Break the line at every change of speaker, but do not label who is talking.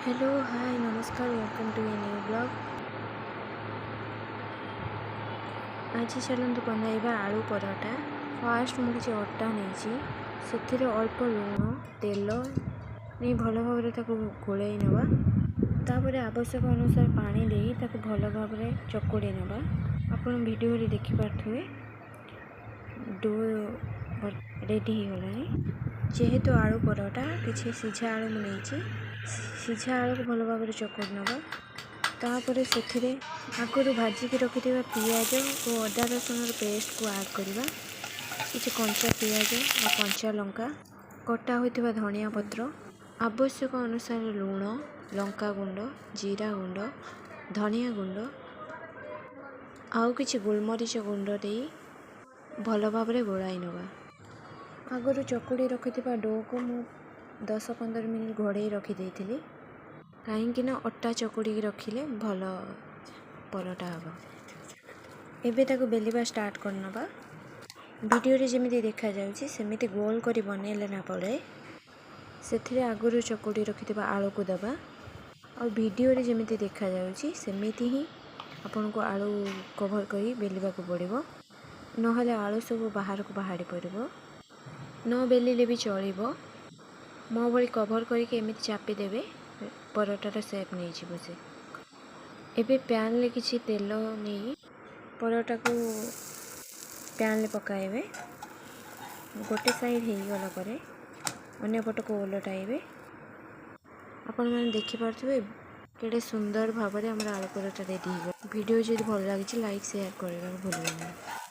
Hello, ହାଏ, ନମସ୍କାର, welcome to a new vlog। ଆଜି ଚାଲନ୍ତୁ ବନାଇବା ଆଳୁ ପରଟା। ଫାଷ୍ଟ ମୁଁ କିଛି ଅଟା ନେଇଛି। ସେଥିରେ ଅଳ୍ପ ଲୁଣ, ତେଲ ନେଇ ଭଲ ଭାବରେ ତାକୁ ଗୋଳେଇ ନେବା। ତାପରେ ଆବଶ୍ୟକ ଅନୁସାରେ ପାଣି ଦେଇ ତାକୁ ଭଲ ଭାବରେ ଚକୁଡ଼ି ନେବା। ଆପଣ ଭିଡ଼ିଓରେ ଦେଖିପାରୁଥିବେ, do ready ହେଇଗଲାଣି। ଯେହେତୁ ଆଳୁ ପରଟା, କିଛି ସିଝା ଆଳୁ ମୁଁ ନେଇଛି। ସିଝା ଆଳୁକୁ ଭଲ ଭାବରେ ଚକୁଡ଼ି ନେବା। ତାପରେ ସେଥିରେ ଆଗରୁ ଭାଜିକି ରଖିଥିବା ପିଆଜ ଓ ଅଦା ରସୁଣର ପେଷ୍ଟକୁ ଆଡ଼୍ କରିବା। କିଛି କଞ୍ଚା ପିଆଜ ଆଉ କଞ୍ଚା ଲଙ୍କା, କଟା ହୋଇଥିବା ଧନିଆ ପତ୍ର, ଆବଶ୍ୟକ ଅନୁସାରେ ଲୁଣ, ଲଙ୍କା ଗୁଣ୍ଡ, ଜିରା ଗୁଣ୍ଡ, ଧନିଆ ଗୁଣ୍ଡ ଆଉ କିଛି ଗୋଲମରିଚ ଗୁଣ୍ଡ ଦେଇ ଭଲ ଭାବରେ ଗୋଳାଇ ନେବା। ଆଗରୁ ଚକୁଡ଼ି ରଖିଥିବା ଡୋକୁ ମୁଁ 10-15 ମିନିଟ୍ ଘୋଡ଼େଇ ରଖିଦେଇଥିଲି, କାହିଁକି ନା ଅଟା ଚକୁଡ଼ିକି ରଖିଲେ ଭଲ ପରଟା ହେବ। ଏବେ ତାକୁ ବେଲିବା ଷ୍ଟାର୍ଟ କରିନେବା। ଭିଡ଼ିଓରେ ଯେମିତି ଦେଖାଯାଉଛି, ସେମିତି ଗୋଲ କରି ବନେଇଲା ପରେ ସେଥିରେ ଆଗରୁ ଚକୁଡ଼ି ରଖିଥିବା ଆଳୁକୁ ଦେବା ଆଉ ଭିଡ଼ିଓରେ ଯେମିତି ଦେଖାଯାଉଛି, ସେମିତି ହିଁ ଆପଣଙ୍କୁ ଆଳୁ କଭର୍ କରି ବେଲିବାକୁ ପଡ଼ିବ। ନହେଲେ ଆଳୁ ସବୁ ବାହାରକୁ ବାହାରି ପଡ଼ିବ। ନ ବେଲିଲେ ବି ଚଳିବ। ମୋ ଭଳି କଭର୍ କରିକି ଏମିତି ଚାପି ଦେବେ, ପରଟାର ସେପ୍ ନେଇଯିବ ସେ। ଏବେ ପ୍ୟାନ୍ରେ କିଛି ତେଲ ନେଇ ପରଟାକୁ ପ୍ୟାନ୍ରେ ପକାଇବେ। ଗୋଟେ ସାଇଡ଼୍ ହେଇଗଲା ପରେ ଅନ୍ୟ ପଟକୁ ଓଲଟାଇବେ। ଆପଣମାନେ ଦେଖିପାରୁଥିବେ, କେଡ଼େ ସୁନ୍ଦର ଭାବରେ ଆମର ଆଳୁ ପରଟା ରେଡ଼ି ହେଇଗଲା। ଭିଡ଼ିଓ ଯଦି ଭଲ ଲାଗିଛି, ଲାଇକ୍, ସେୟାର କରିବାକୁ ଭୁଲିବେନି।